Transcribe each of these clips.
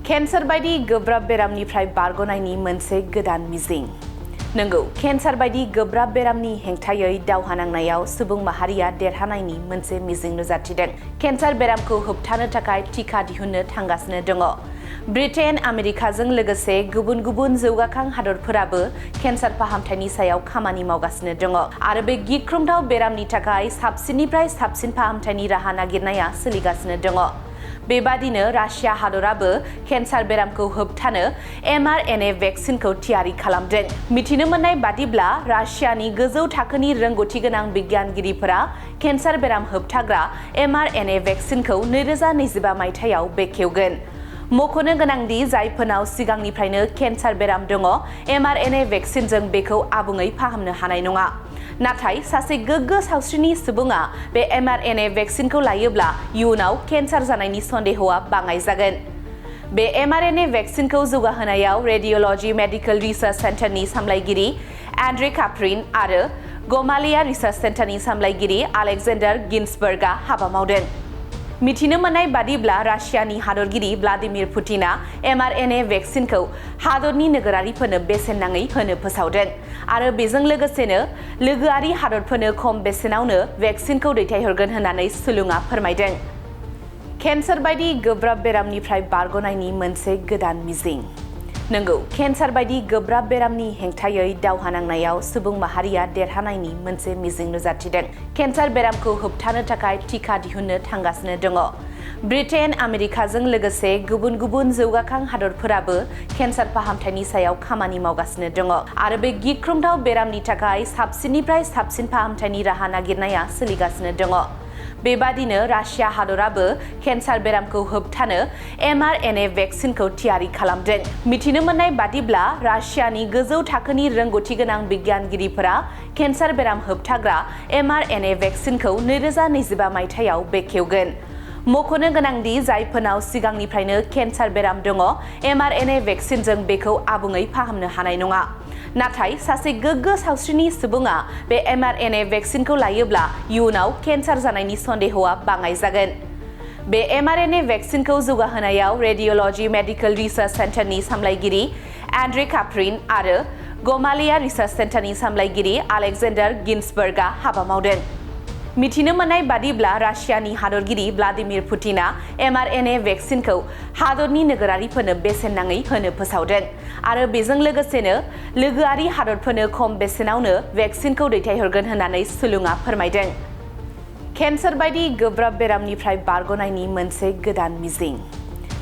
Cancer बायदि गोब्राब बेरामनिफ्राय बारग'नायनि मोनसे गोदान मिजिं। नंगौ, केन्सार बायदि गोब्राब बेरामनि हेंथायै दावहा नांनायाव सुबुं माहारिया देरहानायनि मोनसे मिजिं नुजाथिदों। केन्सार बेरामखौ होबथानो थाखाय टिका दिहुननो थांगासिनो दङ। ब्रिटेन, आमेरिकाजों लोगोसे गुबुन गुबुन जौगाखां हादरफोराबो केन्सार फाहामथायनि सायाव खामानि मावगासिनो दङ आरो बे गिख्रंथाव बेरामनि थाखाय साबसिननिफ्राय साबसिन फाहामथायनि राहा नागिरनाया सोलिगासिनो दङ। बेबादिनो रासिया हादराबो केन्सार बेरामखौ होबथानो mRNA भेक्सिनखौ थियारि खालामदों। मिथिनो मोननाय बादिब्ला रासियानि गोजौ थाखोनि रोंगौथि गोनां बिगियानगिरिफोरा केन्सार बेराम होबथाग्रा mRNA भेक्सिनखौ 2025 मायथाइयाव बेखेवगोन। मख'नो गोनांदि जायफोरनाव सिगांनिफ्रायनो केन्सार बेराम दङ, mRNA भेक्सिनजों बेखौ आबुङै फाहामनो हानाय नङा। नाथाय सासे गोग्गो सावस्रिनि सुबुङा बे mRNA भेक्सिनखौ लायोब्ला इयुनाव केन्सार जानायनि सन्देहआ बाङाइ जागोन। बे mRNA भेक्सिनखौ जौगाहोनायाव रेडियोल'जी मेडिकेल रिसार्च सेन्टारनि सामलायगिरि एन्ड्रे काप्रिन आरो गमालिया रिसार्च सेन्टारनि सामलायगिरि आलेक्जेन्डार गिन्सबर्गआ हाबा मावदों। मिथिनो मोननाय बादिब्ला रासियानि हादरगिरि व्लादिमिर पुतिना mRNA भेक्सिनखौ हादरनि नोगोरारिफोरनो बेसेन नाङै होनो फोसावदों आरो बेजों लोगोसेनो लोगोआरि हादरफोरनो खम बेसेनावनो भेक्सिनखौ दैथायहरगोन होननानै सुलुङा फोरमायदों। केन्सार बायदि गोब्राब बेरामनिफ्राय बारग'नायनि मोनसे गोदान मिजिं। नंगौ, केन्सार बायदि गोब्राब बेरामनि हेंथायै दावहा नांनायाव सुबुं माहारिया देरहानायनि मोनसे मिजिं नुजाथिदों। केन्सार बेरामखौ होबथानो थाखाय टिका दिहुननो थांगासिनो दङ। ब्रिटेन, आमेरिकाजों लोगोसे गुबुन गुबुन जौगाखां हादरफोराबो केन्सार फाहामथायनि सायाव खामानि मावगासिनो दङ आरो बे गिख्रंथाव बेरामनि थाखाय साबसिननिफ्राय साबसिन फाहामथायनि राहा नागिरनाया सोलिगासिनो दङ। बेबादिनो रासिया हादराबो केन्सार बेरामखौ होबथानो mRNA भेक्सिनखौ थियारि खालामदों। मिथिनो मोननाय बादिब्ला रासियानि गोजौ थाखोनि रोंगौथि गोनां बिगियानगिरिफोरा केन्सार बेराम होबथाग्रा mRNA भेक्सिनखौ 2025 मायथाइयाव बेखेवगोन। मख'नो गोनांदि जायफोरनाव सिगांनिफ्रायनो केन्सार बेराम दङ, mRNA भेक्सिनजों बेखौ आबुङै फाहामनो हानाय नङा। नाथाय सासे गोग्गो सावस्रिनि सुबुङा बे mRNA भेक्सिनखौ लायोब्ला इयुनाव केन्सार जानायनि सन्देहआ बाङाइ जागोन। बे mRNA भेक्सिनखौ जौगाहोनायाव रेडियोल'जी मेडिकेल रिसार्च सेन्टारनि सामलायगिरि एन्ड्रे काप्रिन आरो गमालिया रिसार्च सेन्टारनि सामलायगिरि आलेक्जेन्डार गिन्सबर्गआ हाबा मावदों। मिथिनो मोननाय बादिब्ला रासियानि हादरगिरि व्लादिमिर पुतिना mRNA भेक्सिनखौ हादरनि नोगोरारिफोरनो बेसेन नाङै होनो फोसावदों आरो बेजों लोगोसेनो लोगोआरि हादरफोरनो खम बेसेनावनो भेक्सिनखौ दैथायहरगोन होननानै सुलुङा फोरमायदों। केन्सार बायदि गोब्राब बेरामनिफ्राय बारग'नायनि मोनसे गोदान मिजिं।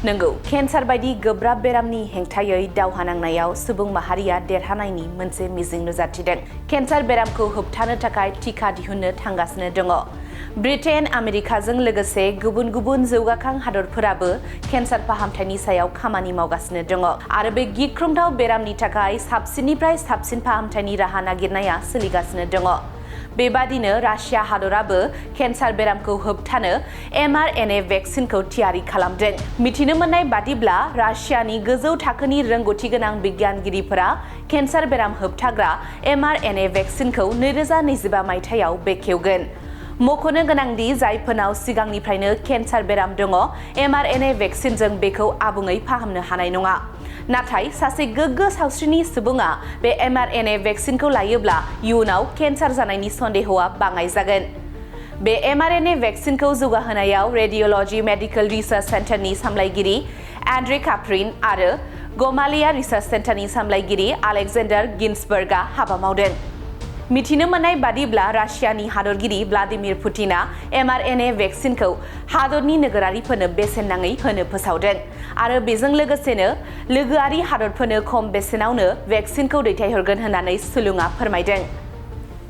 नंगौ, केन्सार बायदि गोब्राब बेरामनि हेंथायै दावहा नांनायाव सुबुं माहारिया देरहानायनि मोनसे मिजिं नुजाथिदों। केन्सार बेरामखौ होबथानो थाखाय टिका दिहुननो थांगासिनो दङ। ब्रिटेन, आमेरिकाजों लोगोसे गुबुन गुबुन जौगाखां हादरफोराबो केन्सार फाहामथायनि सायाव खामानि मावगासिनो दङ आरो बे गिख्रंथाव बेरामनि थाखाय साबसिननिफ्राय साबसिन फाहामथायनि राहा नागिरनाया सोलिगासिनो दङ। बेबादिनो रासिया हादराबो केन्सार बेरामखौ होबथानो mRNA भेक्सिनखौ थियारि खालामदों। मिथिनो मोननाय बादिब्ला रासियानि गोजौ थाखोनि रोंगौथि गोनां बिगियानगिरिफोरा केन्सार बेराम होबथाग्रा mRNA भेक्सिनखौ 2025 मायथाइयाव बेखेवगोन। मख'नो गोनांदि जायफोरनाव सिगांनिफ्रायनो केन्सार बेराम दङ, mRNA भेक्सिनजों बेखौ आबुङै फाहामनो हानाय नङा। नाथाय सासे गोग्गो सावस्रिनि सुबुङा बे mRNA भेक्सिनखौ लायोब्ला इयुनाव केन्सार जानायनि सन्देहआ बाङाइ जागोन। बे mRNA भेक्सिनखौ जौगाहोनायाव रेडियोल'जी मेडिकेल रिसार्च सेन्टारनि सामलायगिरि एन्ड्रे काप्रिन आरो गमालिया रिसार्च सेन्टारनि सामलायगिरि आलेक्जेन्डार गिन्सबर्गआ हाबा मावदों। मिथिनो मोननाय बादिब्ला रासियानि हादरगिरि व्लादिमिर पुतिना mRNA भेक्सिनखौ हादरनि नोगोरारिफोरनो बेसेन नाङै होनो फोसावदों आरो बेजों लोगोसेनो लोगोआरि हादरफोरनो खम बेसेनावनो भेक्सिनखौ दैथायहरगोन होननानै सुलुङा फोरमायदों।